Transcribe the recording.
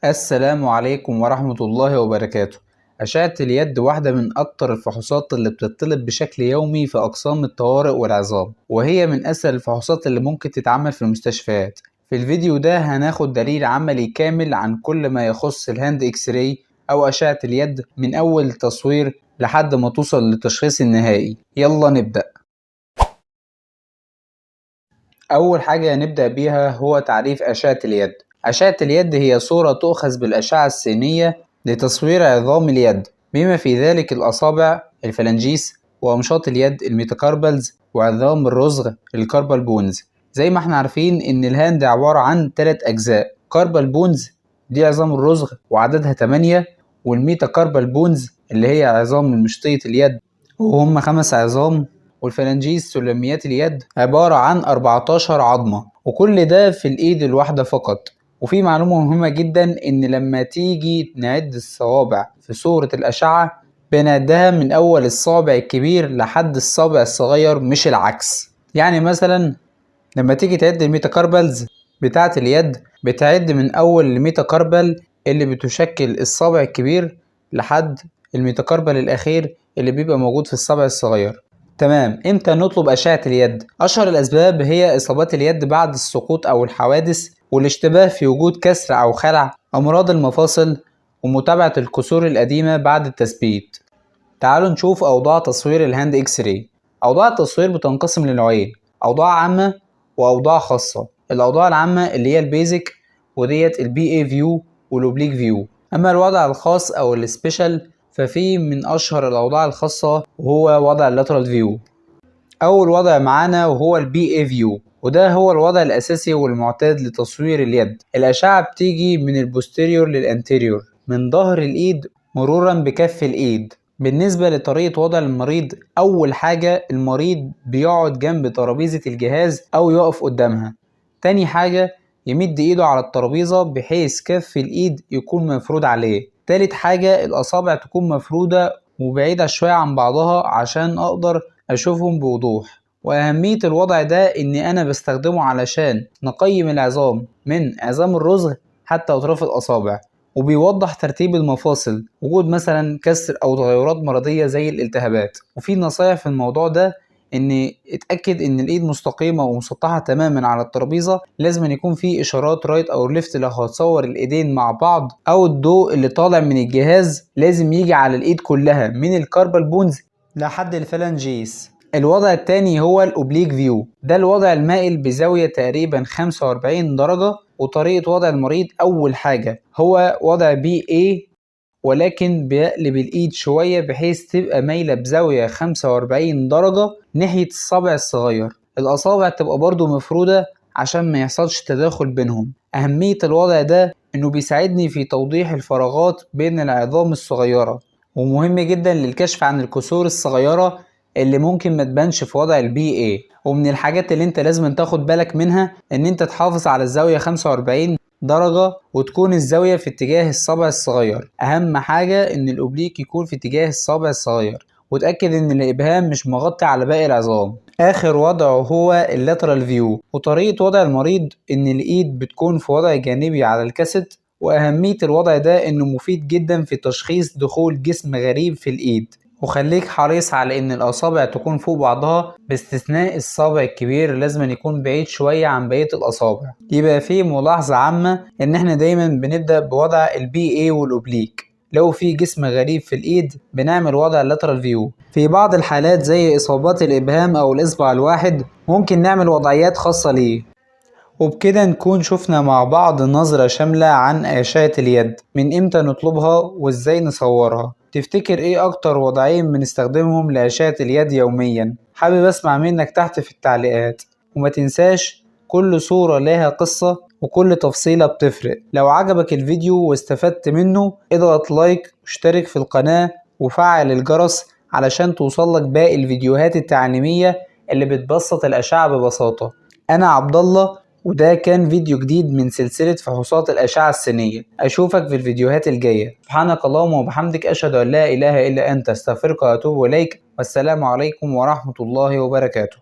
السلام عليكم ورحمة الله وبركاته. أشعة اليد واحدة من أكتر الفحوصات اللي بتطلب بشكل يومي في أقسام الطوارئ والعظام، وهي من أسهل الفحوصات اللي ممكن تتعمل في المستشفيات. في الفيديو ده هناخد دليل عملي كامل عن كل ما يخص ال hand X-ray أو أشعة اليد من أول تصوير لحد ما توصل للتشخيص النهائي. يلا نبدأ. أول حاجة نبدأ بيها هو تعريف أشعة اليد. أشعة اليد هي صورة تؤخذ بالأشعة السينية لتصوير عظام اليد، بما في ذلك الأصابع ال phalanges وأمشاط اليد ال metacarpals وعظام الرسغ ال carpal bones. زي ما احنا عارفين إن ال hand عبارة عن 3 أجزاء: carpal bones دي عظام الرسغ وعددها 8، وال metacarpal bones اللي هي عظام مشطية اليد وهم 5 عظام، وال phalanges سلميات اليد عبارة عن 14 عظمة، وكل ده في الإيد الواحدة فقط. وفي معلومة مهمة جدا، إن لما تيجي نعد الصوابع في صورة الأشعة بنعدها من أول الصابع الكبير لحد الصابع الصغير مش العكس. يعني مثلا لما تيجي تعد ال metacarpals بتاعة اليد بتعد من أول ال metacarpal اللي بتشكل الصابع الكبير لحد ال metacarpal الأخير اللي بيبقى موجود في الصابع الصغير. تمام. امتى نطلب أشعة اليد؟ أشهر الأسباب هي إصابات اليد بعد السقوط أو الحوادث، والاشتباه في وجود كسر أو خلع، أمراض المفاصل، ومتابعة الكسور القديمة بعد التثبيت. تعالوا نشوف أوضاع تصوير ال hand X-ray. أوضاع التصوير بتنقسم لنوعين: أوضاع عامة وأوضاع خاصة. الأوضاع العامة اللي هي ال basic، وديت ال PA view وال oblique view. أما الوضع الخاص أو ال special ففي من أشهر الأوضاع الخاصة وهو وضع ال lateral view. أول وضع معانا وهو ال PA view، وده هو الوضع الأساسي والمعتاد لتصوير اليد. الأشعة بتيجي من ال posterior لل anterior، من ظهر الإيد مرورا بكف الإيد. بالنسبة لطريقة وضع المريض، أول حاجة المريض بيقعد جنب ترابيزة الجهاز أو يقف قدامها. تاني حاجة يمد إيده على الترابيزة بحيث كف الإيد يكون مفرود عليه. تالت حاجة الأصابع تكون مفرودة وبعيدة شوية عن بعضها عشان أقدر أشوفهم بوضوح. وأهمية الوضع ده إن أنا بستخدمه علشان نقيم العظام من عظام الرسغ حتى أطراف الأصابع، وبيوضح ترتيب المفاصل، وجود مثلا كسر أو تغيرات مرضية زي الالتهابات. وفي نصايح في الموضوع ده، إن اتأكد إن الإيد مستقيمة ومسطحة تماما على الترابيزة، لازم يكون في إشارات right أو left لو هتصور الإيدين مع بعض، أو الضوء اللي طالع من الجهاز لازم يجي على الإيد كلها من ال carpal bones لحد ال phalanges. الوضع التاني هو ال oblique view، ده الوضع المائل بزاوية تقريبا 45 درجة. وطريقة وضع المريض أول حاجة هو وضع PA، ولكن بيقلب الإيد شوية بحيث تبقى مايلة بزاوية 45 درجة ناحية الصابع الصغير. الأصابع تبقى برضو مفرودة عشان ما يحصلش تداخل بينهم. أهمية الوضع ده إنه بيساعدني في توضيح الفراغات بين العظام الصغيرة، ومهم جدا للكشف عن الكسور الصغيرة اللي ممكن ما تبانش في وضع ال PA. ومن الحاجات اللي انت لازم تاخد بالك منها ان انت تحافظ على الزاوية 45 درجة، وتكون الزاوية في اتجاه الصابع الصغير. اهم حاجة ان ال oblique يكون في اتجاه الصابع الصغير، وتأكد ان الابهام مش مغطي على باقي العظام. اخر وضع هو ال lateral view، وطريقة وضع المريض ان الايد بتكون في وضع جانبي على الكاسيت. واهمية الوضع ده انه مفيد جدا في تشخيص دخول جسم غريب في الايد. وخليك حريص على ان الاصابع تكون فوق بعضها، باستثناء الصابع الكبير لازم يكون بعيد شوية عن بقية الاصابع. يبقى في ملاحظة عامة ان احنا دايما بنبدأ بوضع ال PA وال oblique. لو في جسم غريب في الايد بنعمل وضع ال lateral view. في بعض الحالات زي اصابات الابهام او الاصبع الواحد ممكن نعمل وضعيات خاصة ليه. وبكده نكون شفنا مع بعض نظرة شاملة عن أشعة اليد، من امتى نطلبها وازاي نصورها. تفتكر ايه اكتر وضعين بنستخدمهم لأشعة اليد يوميا؟ حابب اسمع منك تحت في التعليقات. وما تنساش كل صورة لها قصة وكل تفصيلة بتفرق. لو عجبك الفيديو واستفدت منه اضغط like واشترك في القناة وفعل الجرس علشان توصلك باقي الفيديوهات التعليمية اللي بتبسط الأشعة ببساطة. أنا عبد الله، وده كان فيديو جديد من سلسلة فحوصات الأشعة السينية. أشوفك في الفيديوهات الجاية. سبحانك اللهم وبحمدك، أشهد أن لا إله إلا أنت، أستغفرك وأتوب إليك، والسلام عليكم ورحمة الله وبركاته.